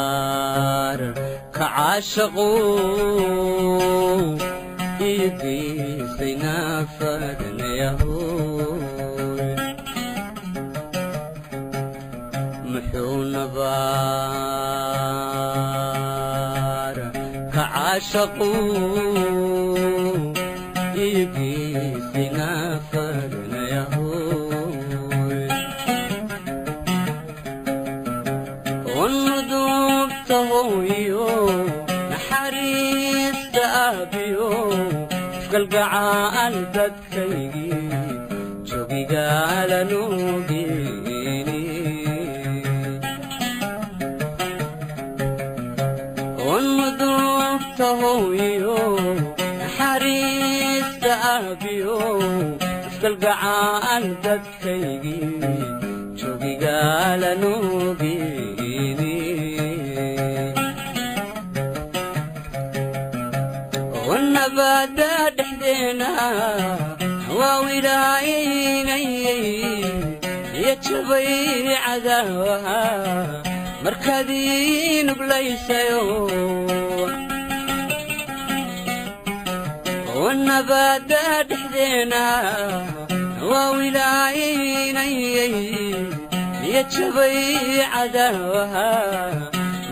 Nabaar ka caashaqu iigiisay naafadanayahoy. Muxuu nabaar ka caashaqu iigiisay naafadanayahoy? Unudubta hooyo, naxariista aabiyo, ifkalgacaal dadkaygii jogigaalanugeeni. Unudubta hooyo, naxariista aabiyo, ifkalgacaal dadkaygii jogigaalanugeeni. Nabada dhexdeena waa wilaaynayay iyo jabay cadaawaha markaad ii nuglaysayo. Nabada dhexdeena waa wilaaynayay iyo jabay cadaawaha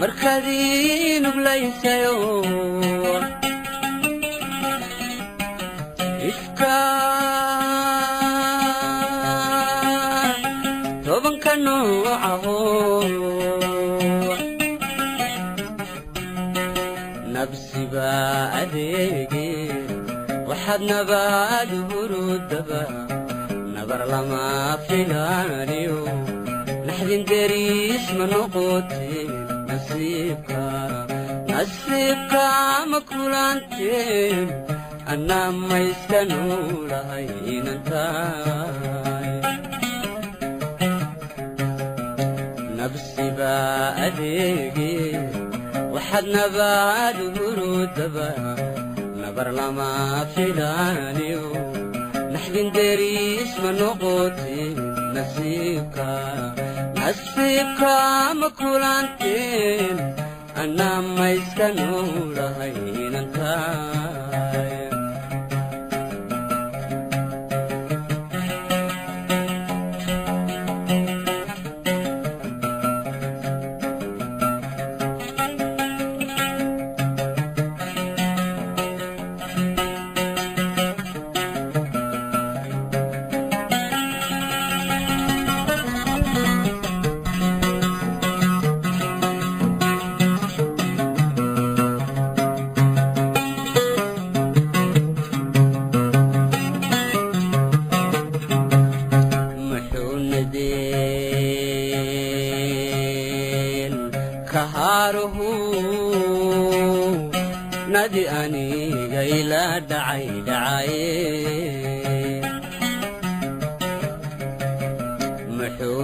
markaad ii nuglaysayo. Ifka tobanka noocaho nabsiba adeege, waxaad nabaad hurudaba nabar lama filaaniyo, naxdin deriis ma noqoteen. Nasiibka, nasiibka ma kulanteen, annaa maystanu lahay inantaay. Nabsiba adeege, waxaad nabaad hurudaba nabar lama filaaniyo, naxdin deriis ma noqoteen. Nasiibka, nasiibka ma kulanteen, annaa maystanu lahay inantaay. Muxuu nadeen kahaaruhu nadi aniga ila dhacay dhacaye? Muxuu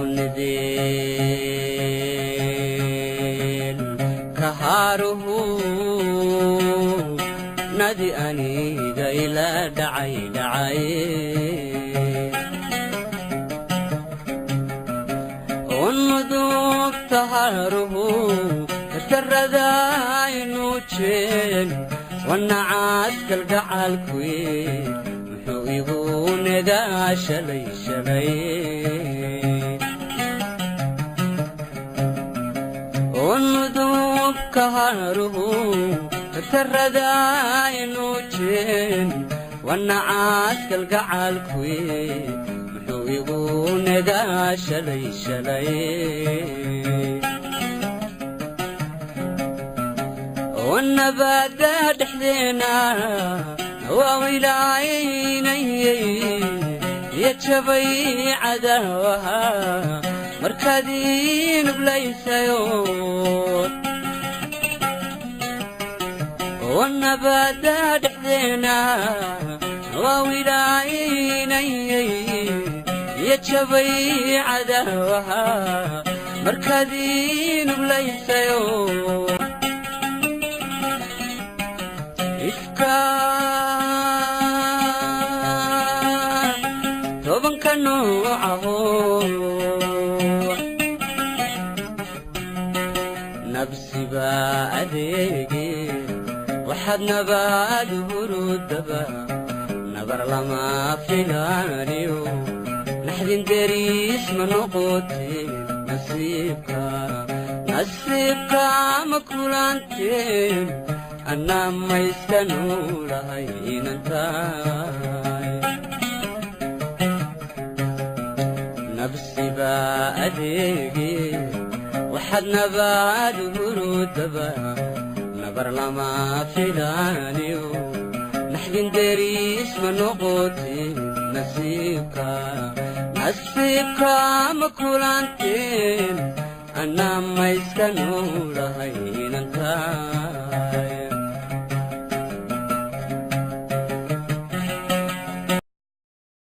nadeen kahaaruhu nadi aniga ila dhacay dhacaye? Unudubta haruhu karkaradaynu jeen wanacaas kalgacaalkuye, muxuu igu negaa shalay shalay? Unudubka haruhu karkaradaynu jeen wanacaas kalgacaalkuye, muxuu igu negaa shalay shalay? Nabada dhexdeena waa wilaaynayay iyo jabay cadaawaha markaad ii nuglaysayo. Nabada dhexdeena waa wilaaynayay iyo jabay cadaawaha markaad ii nuglaysayo. Ifka tobanka noocaho. Nabsibaa adeege, waxaad nabaad hurudaba nabar lama filaaniyo naxdin deriis ma noqoteen. Nasiibka, nasiibka ma kulanteen, annaa maystanu lahay inantaay. Nabsibaa adeege, waxaad nabaad hurudaba nabar lama filaaniyo naxdin deriis ma noqoteen. Nasiibka, nasiibka ma kulanteen, annaa maystanu lahay inantaay.